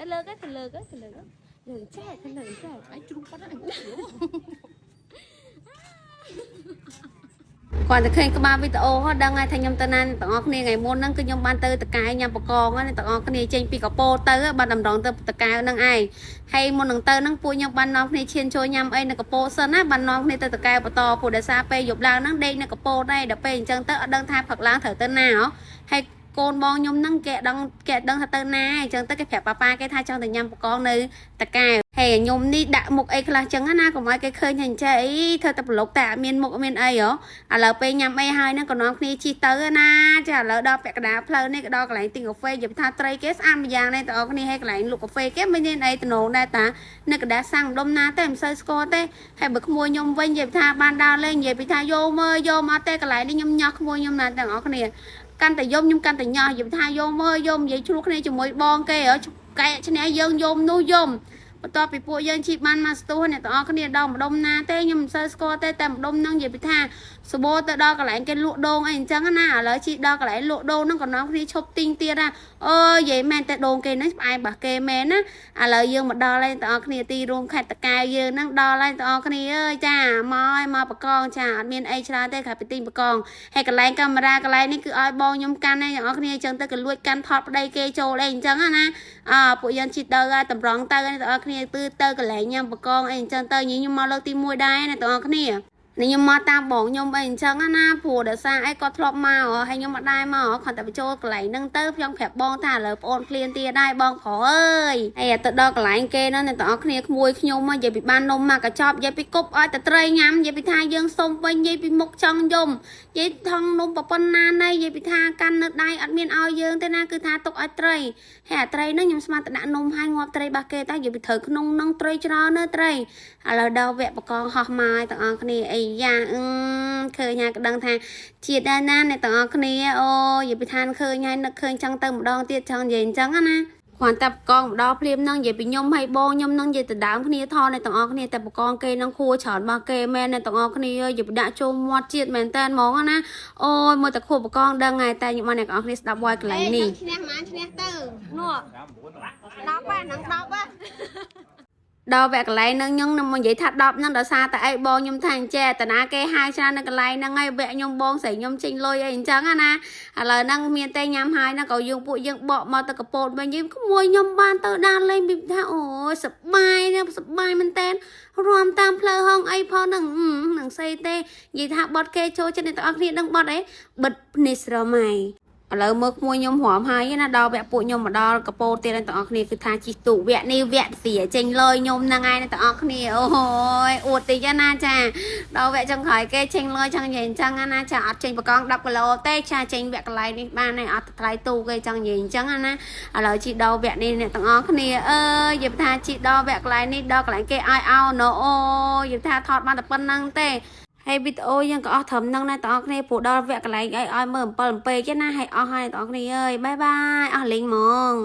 ទៅលើកទៅលើកទៅលើកលើកចែកទៅលើកចែក ឯងជ្រុះប៉ុណ្ណាអញ គាត់តែឃើញក្បាលវីដេអូហ៎ដឹងហើយថាខ្ញុំទៅណាទាំងអស់គ្នាថ្ងៃមុនហ្នឹងគឺខ្ញុំបានទៅតកែញ៉ាំបកងហ្នឹងទាំងអស់គ្នាចេញពីកពោទៅបានតម្រង់ទៅតកែហ្នឹងឯងហើយមុននឹងទៅហ្នឹងពួកខ្ញុំបាននាំគ្នាឈានចូលញ៉ាំអីនៅកពោសិនណាបាននាំគ្នាទៅតកែបន្តព្រោះដោយសារពេលយប់ឡើងហ្នឹងដេកនៅកពោដែរដល់ពេលអញ្ចឹងទៅអត់ដឹងថាផឹកឡើងត្រូវទៅណាហ៎ហើយកូនបងខ្ញុំហ្នឹងគេដឹងគេដឹងថាទៅណាអញ្ចឹងទៅគេប្រាប់ប៉ាប៉ាគេថាចង់ទៅញ៉ាំបកងនៅតកែហើយខ្ញុំនេះដាក់មុខអីខ្លះចឹងណាកុំឲ្យគេឃើញថាអញ្ចេះអីធ្វើតែប្លុកតែអត់មានមុខអត់មានអីហ៎ ឥឡូវពេលញ៉ាំអីហើយហ្នឹងក៏នាំគ្នាជិះទៅណាចាឥឡូវដល់ពាក់កណ្ដាលផ្លូវនេះក៏ដល់កន្លែងទិញកាហ្វេនិយាយថាត្រីគេស្អាតម្យ៉ាងដែរបងប្អូនគ្នាហើយកន្លែងលក់កាហ្វេគេមិនមានអីតំណងដែរតានៅកណ្ដាលសាំងម្ដុំណាទេមិនសូវស្គាល់ទេហើយបើក្មួយខ្ញុំវិញនិយាយថាបានដើរលេងនិយាយពីថាយកមើលយកមកទេកន្លែងនេះខ្ញុំញាស់ក្មួយខ្ញុំណាទាំងអស់គ្នាកាន់តែយំខ្ញុំកាន់តែញាស់និយាយថាយកមើលយកនិយាយឆ្លោះគ្នាជាមួយបងគេហ៎កែឈ្នះយើងយំនោះយំ បន្ទាប់ពីពួកយើងជិះបានមកស្ទុះអ្នកទាំងអស់គ្នាដល់ម្ដុំណាទេខ្ញុំមិនសូវស្គាល់ទេតែម្ដុំហ្នឹងនិយាយពីថាសបោទៅដល់កន្លែងគេលក់ដូងអីអញ្ចឹងណាឥឡូវជិះដល់កន្លែងលក់ដូងហ្នឹងក៏នាំគ្នាឈប់ទិញទៀតណាអើយនិយាយមែនតែដូងគេហ្នឹងផ្អែមរបស់គេមែនណាឥឡូវយើងមកដល់ហើយទាំងអស់គ្នាទីរួមខេត្តតកែវយើងហ្នឹងដល់ហើយទាំងអស់គ្នាអើយចាមកហើយមកបកងចាអត់មានអីច្រើនទេក្រៅពីទិញបកងហើយកន្លែងកាមេរ៉ាកន្លែងនេះគឺឲ្យបងខ្ញុំកាន់ឯងទាំងអស់គ្នាអញ្ចឹងទៅក៏លួចកាន់ថតប្តីគេចូលអីអញ្ចឹងណា អើពួកយើងជិះទៅហើយតម្រង់ទៅអ្នកទាំងអស់គ្នាទឺទៅកន្លែងញ៉ាំបកងអីអញ្ចឹងទៅញីខ្ញុំមកលើកទី1ដែរអ្នកទាំងអស់គ្នានេះខ្ញុំមកតាមបងខ្ញុំអីអញ្ចឹងណាព្រោះដោយសារអីគាត់ធ្លាប់មកហើយខ្ញុំមកដែរមកគាត់តែបញ្ចូលកន្លែងហ្នឹងទៅខ្ញុំប្រាប់បងថាឥឡូវប្អូនភ្លានទៀតដែរបងប្រុសអើយហើយទៅដល់កន្លែងគេហ្នឹងអ្នកទាំងអស់គ្នាក្មួយខ្ញុំនិយាយពីបាននំមកកញ្ចប់និយាយពីគប់ឲ្យតែត្រីញ៉ាំនិយាយពីថាយើងសុំវិញនិយាយពីមុខចង់យំនិយាយថងនំប៉ុណ្ណាណៃនិយាយពីថាកាន់នៅដៃអត់មានឲ្យយើងទេណាគឺថាទុកឲ្យត្រី ហើយអាត្រីហ្នឹងខ្ញុំស្មានតែដាក់នំហើយងាប់ត្រីរបស់គេតែនិយាយពីត្រូវក្នុងហ្នឹងត្រីច្រើនណាស់ត្រីឥឡូវដល់វគ្គបកងហោះមកឲ្យទាំងអស់គ្នាអីយ៉ាអឺឃើញហើយក៏ដឹងថាជាតិដែរណាអ្នកទាំងអស់គ្នាអូយនិយាយពីឋានឃើញហើយនឹកឃើញចង់ទៅម្ដងទៀតចង់និយាយអញ្ចឹងណាគ្រាន់តែបកងម្ដងភ្លាមហ្នឹងនិយាយពីខ្ញុំហើយបងខ្ញុំហ្នឹងនិយាយទៅដើមគ្នាថអ្នកទាំងអស់គ្នាតែបកងគេហ្នឹងខួច្រើនរបស់គេមែនអ្នកទាំងអស់គ្នានិយាយពីដាក់ចូលមាត់ជាតិមែនតើហ្មងណាអូយមើលតែខួបកងដឹងហើយតែខ្ញុំឲ្យអ្នកទាំងអស់គ្នាស្ដាប់វ៉ាយកន្លែងនេះ ឈ្នះហ្មងឈ្នះទៅ នោះ 10ហ្នឹង10ហ៎ ដល់វគ្គកន្លែងហ្នឹងខ្ញុំនឹងមកនិយាយថា10ហ្នឹងដោយសារតែអីបងខ្ញុំថាអញ្ចេះតាណាគេហៅច្រើននៅកន្លែងហ្នឹងហើយវគ្គខ្ញុំបងស្រីខ្ញុំចេញលុយអីអញ្ចឹងណាឥឡូវហ្នឹងមានតែញ៉ាំហើយហ្នឹងក៏យើងពួកយើងបកមកទៅកពតវិញយើងក្មួយខ្ញុំបានទៅដើរលេងពីថាអូយសប្បាយណាស់សប្បាយមែនតើរំតាមផ្លូវហងអីផងហ្នឹងហ្នឹងស្អីទេនិយាយថាបត់គេចូលចិត្តអ្នកទាំងអស់គ្នាដឹងបត់អីបិទភ្នែកស្រមៃ ឥឡូវមើលក្មួយខ្ញុំរំហើយណាដល់វគ្គពួកខ្ញុំមកដល់កពោតទៀតទាំងអស់គ្នាគឺថាជិះទូកវគ្គនេះវគ្គស្រាចេញលយខ្ញុំហ្នឹងឯងទាំងអស់គ្នាអូយអួតតិចណាចាដល់វគ្គចុងក្រោយគេចេញលយចង់និយាយអញ្ចឹងណាចាអត់ចេញបកង10គីឡូទេចាចេញវគ្គកន្លែងនេះបានហើយអត់ថ្លៃទូកទេចង់និយាយអញ្ចឹងណាឥឡូវជិះដល់វគ្គនេះអ្នកទាំងអស់គ្នាអើយនិយាយថាជិះដល់វគ្គកន្លែងនេះដល់កន្លែងគេឲ្យអោណូអូយនិយាយថាថតបានតែប៉ុណ្្នឹងទេ ហើយវីដេអូយើងក៏អស់ត្រឹមហ្នឹងដែរបងប្អូនគ្នាព្រោះដល់វគ្គកន្លែងអីឲ្យមើល7 7ពេកណាហើយអស់ហើយបងប្អូនគ្នាអើយបាយបាយអស់លេងហ្មង។